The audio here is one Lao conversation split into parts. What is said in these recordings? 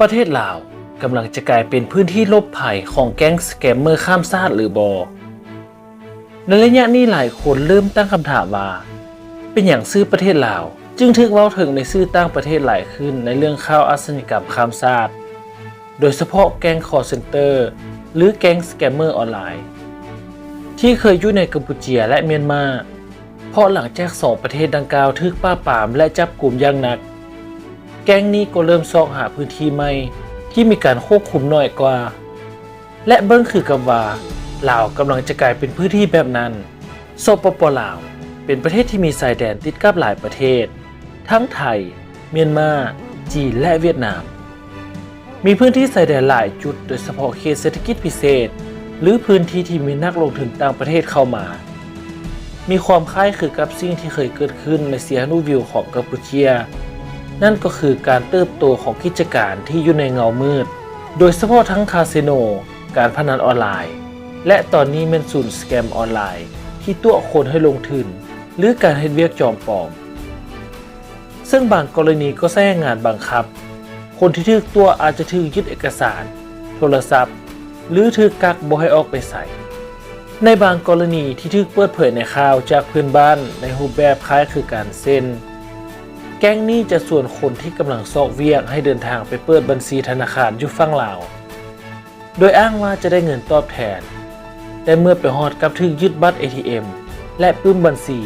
ປະເທດລາວກຳລັງຈະກາຍເປັນພື້ນທີ່ຫຼົບໄພຂອງແກ້ງສະແກມເມີຂ້າມຊາດຫຼືບໍ່? ໃນໄລຍະນີ້ຫຼາຍຄົນເລີ່ມຕັ້ງຄຳຖາມວ່າ ເປັນຫຍັງຊື່ປະເທດລາວຈຶ່ງຖືກເວົ້າເຖິງໃນສື່ຕ່າງປະເທດຫຼາຍຂຶ້ນໃນເລື່ອງຂ່າວອາຊະຍາກຳຂ້າມຊາດ, ໂດຍສະເພາະແກ້ງຄໍເຊັນເຕີ ຫຼື ແກ້ງສະແກມເມີອອນລາຍ ທີ່ເຄີຍຢູ່ໃນກຳປູເຈຍ ແລະ ມຽນມາ. ເພາະຫຼັງຈາກສອງປະເທດດັ່ງກ່າວຖືກປາບປາມ ແລະ ຈັບກຸມຢ່າງໜັກ, ແກ້ງນີ້ກໍເລີ່ມຊອກຫາພື້ນທີ່ໃໝ່ທີ່ມີການຄວບຄຸມໜ້ອຍກວ່າ ແລະ ເບິ່ງຄືກັບວ່າລາວກຳລັງຈະກາຍເປັນພື້ນທີ່ແບບນັ້ນ. ສປປ ລາວ ເປັນປະເທດທີ່ມີຊາຍແດນຕິດກັບຫຼາຍປະເທດ, ທັງໄທ, ມຽນມາ, ຈີນ ແລະ ຫວຽດນາມ. ມີພື້ນທີ່ຊາຍແດນຫຼາຍຈຸດ, ໂດຍສະເພາະເຂດເສດຖະກິດພິເສດ ຫຼື ພື້ນທີ່ທີ່ມີນັກລົງທຶນຕ່າງປະເທດເຂົ້າມາ. ມີຄວາມຄ້າຍຄືກັບສິ່ງທີ່ເຄີຍເກີດຂຶ້ນໃນເຊຍໂນວິວຂອງກຳປູເຈຍ, ນັ້ນກໍຄືການເຕີບໂຕຂອງກິດຈະການທີ່ຢູ່ໃນເງົາມືດ, ໂດຍສະເພາະທັງຄາສິໂນ, ການພະນັນອອນລາຍ ແລະ ຕອນນີ້ແມ່ນສູນສະແກມອອນລາຍທີ່ຕົວະຄົນໃຫ້ລົງທຶນ ຫຼື ການເຮັດວຽກຈອມປອມ. ເຊິ່ງບາງກໍລະນີກໍໃຊ້ແຮງງານບັງຄັບ, ຄົນທີ່ຖືກຕົວະອາດຈະຖືກຍຶດເອກະສານ, ໂທລະສັບ ຫຼື ຖືກກັກບໍ່ໃຫ້ອອກໄປໃສ. ໃນບາງກໍລະນີທີ່ຖືກເປີດເຜີຍໃນຂ່າວຈາກເພື່ອນບ້ານໃນຮູບແບບຄ້າຍຄືກັນ ເຊັ່ນ ແກ້ງນີ້ຈະຊວນຄົນທີ່ກຳລັງຊອກວຽກໃຫ້ເດີນທາງໄປເປີດບັນຊີທະນາຄານຢູ່ຝັ່ງລາວ ໂດຍອ້າງວ່າຈະໄດ້ເງິນຕອບແທນ, ແຕ່ເມື່ອໄປຮອດກັບຖືກຍຶດບັດເອທີເອັມ ແລະ ປຶ້ມບັນຊີ,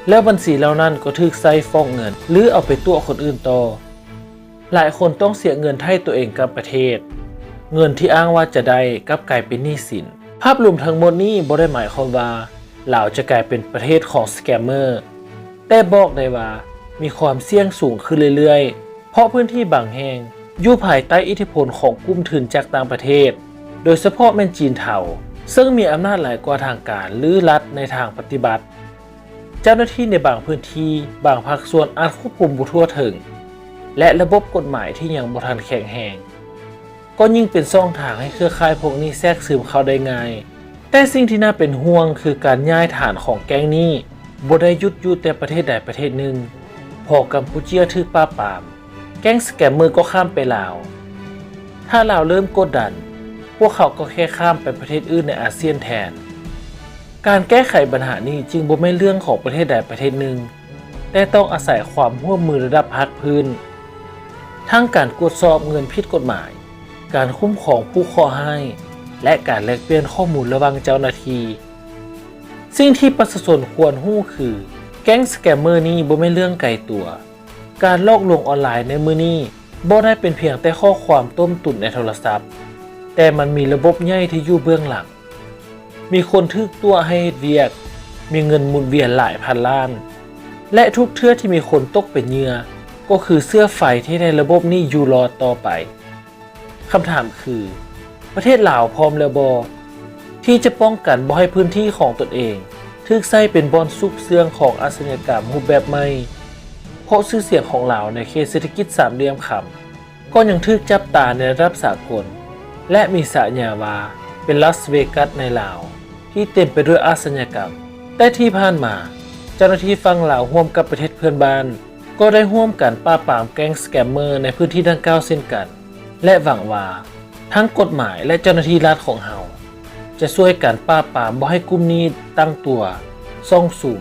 ແລ້ວບັນຊີເຫຼົ່ານັ້ນກໍຖືກໃຊ້ຟອກເງິນ ຫຼື ເອົາໄປຕົວະຄົນອື່ນຕໍ່. ຫຼາຍຄົນຕ້ອງເສຍເງິນໄຖ່ຕົວເອງກັບປະເທດ, ເງິນທີ່ອ້າງວ່າຈະໄດ້ກັບກາຍເປັນໜີ້ສິນ. ພາບລວມທັງໝົດນີ້ບໍ່ໄດ້ໝາຍຄວາມວ່າລາວຈະກາຍເປັນປະເທດຂອງສະແກມເມີ, ແຕ່ບອກໄດ້ວ່າມີຄວາມສ່ຽງສູງຂຶ້ນເລື້ອຍໆ ເພາະພື້ນທີ່ບາງແຫ່ງຢູ່ພາຍໃຕ້ອິດທິພົນຂອງກຸ່ມທຶນຈາກຕ່າງປະເທດ, ໂດຍສະເພາະແມ່ນຈີນເທົາ, ເຊິ່ງມີອຳນາດຫຼາຍກວ່າທາງການ ຫຼື ລັດໃນທາງປະຕິບັດ. ເຈົ້າໜ້າທີ່ໃນບາງພື້ນທີ່, ບາງພາກສ່ວນອາດຄວບຄຸມບໍ່ທົ່ວເຖິງ ແລະ ລະບົບກົດໝາຍທີ່ຍັງບໍ່ທັນແຂງແຮງ ກໍຍິ່ງເປັນຊ່ອງທາງໃຫ້ເຄືອຂ່າຍພວກນີ້ແຊກຊຶມເຂົ້າໄດ້ງ່າຍ. ແຕ່ສິ່ງທີ່ໜ້າເປັນຫ່ວງຄືການຍ້າຍຖານຂອງແກ້ງນີ້ບໍ່ໄດ້ຢຸດຢູ່ແຕ່ປະເທດໃດປະເທດໜຶ່ງ. ພໍກຳປູເຈຍຖືກປາບປາມ, ແກ້ງສະແກມເມີກໍຂ້າມໄປລາວ. ຖ້າລາວເລີ່ມກົດດັນ, ພວກເຂົາກໍແຄ່ຂ້າມໄປປະເທດອື່ນໃນອາຊຽນແທນ. ການແກ້ໄຂບັນຫານີ້ຈຶ່ງບໍ່ແມ່ນເລື່ອງຂອງປະເທດໃດປະເທດໜຶ່ງ, ແຕ່ຕ້ອງອາໄສຄວາມຮ່ວມມືລະດັບພາກພື້ນ, ທັງການກວດສອບເງິນຜິດກົດໝາຍ, ການຄຸ້ມຄອງຜູ້ເຄາະຮ້າຍ ແລະ ການແລກປ່ຽນຂໍ້ມູນລະຫວ່າງເຈົ້າໜ້າທີ່. ສິ່ງທີ່ປະຊາຊົນຄວນຮູ້ຄື ແກ້ງສະແກມເມີນີ້ບໍ່ແມ່ນເລື່ອງໄກຕົວ. ການຫຼອກລວງອອນລາຍໃນມື້ນີ້ບໍ່ໄດ້ເປັນພຽງແຕ່ຂໍ້ຄວາມຕົ້ມຕຸນໃນໂທລະສັບ, ແຕ່ມັນມີລະບົບໃຫຍ່ທີ່ຢູ່ເບື້ອງຫຼັງ. ມີຄົນຖືກຕົວະໃຫ້ເຮັດວຽກ, ມີເງິນໝູນວຽນຫຼາຍພັນລ້ານ, ແລະ ທຸກເທື່ອທີ່ມີຄົນຕົກເປັນເຫຍື່ອ, ກໍຄືເຊື້ອໄຟທີ່ເຮັດໃຫ້ລະບົບນີ້ຢູ່ລອດຕໍ່ໄປ. ຄຳຖາມຄື, ປະເທດລາວພ້ອມແລ້ວບໍ່ ທີ່ຈະປ້ອງກັນບໍ່ໃຫ້ພື້ນທີ່ຂອງຕົນເອງຖືກໃຊ້ເປັນບ່ອນຊຸກເຊື່ອງຂອງອາຊະຍາກຳຮູບແບບໃໝ່? ເພາະຊື່ສຽງຂອງລາວໃນເຂດເສດຖະກິດສາມຫຼ່ຽມຄຳ ກໍຍັງຖືກຈັບຕາໃນລະດັບສາກົນ ແລະ ມີສະຫຍາວ່າເປັນລາສເວກັສໃນລາວທີ່ເຕັມໄປດ້ວຍອາຊະຍາກຳ. ແຕ່ທີ່ຜ່ານມາ, ເຈົ້າໜ້າທີ່ຝັ່ງລາວຮ່ວມກັບປະເທດເພື່ອນບ້ານ ກໍໄດ້ຮ່ວມກັນປາບປາມແກ້ງສະແກມເມີໃນພື້ນທີ່ດັ່ງກ່າວເຊັ່ນກັນ ແລະ ຫວັງວ່າທັງກົດໝາຍ ແລະ ເຈົ້າໜ້າທີ່ລັດຂອງເຮົາ ຈະຊ່ວຍກັນປາບປາມບໍ່ໃຫ້ກຸ່ມນີ້ຕັ້ງຕົວ, ຊ່ອງສຸມ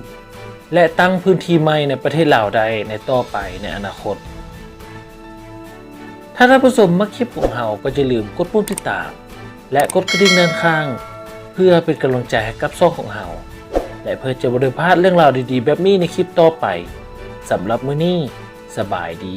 ແລະ ຕັ້ງພື້ນທີ່ໃໝ່ໃນປະເທດລາວໄດ້ໃນຕໍ່ໄປໃນອະນາຄົດ. ຖ້າທ່ານຜູ້ຊົມມັກຄລິບຂອງເຮົາ ກໍຢ່າລືມກົດປຸ່ມຕິດຕາມ ແລະ ກົດກະດິ່ງດ້ານຂ້າງ ເພື່ອເປັນກຳລັງໃຈໃຫ້ກັບຊ່ອງຂອງເຮົາ ແລະ ເພື່ອຈະບໍ່ໄດ້ພາດເລື່ອງລາວດີໆແບບນີ້ໃນຄລິບຕໍ່ໄປ. ສຳລັບມື້ນີ້, ສະບາຍດີ.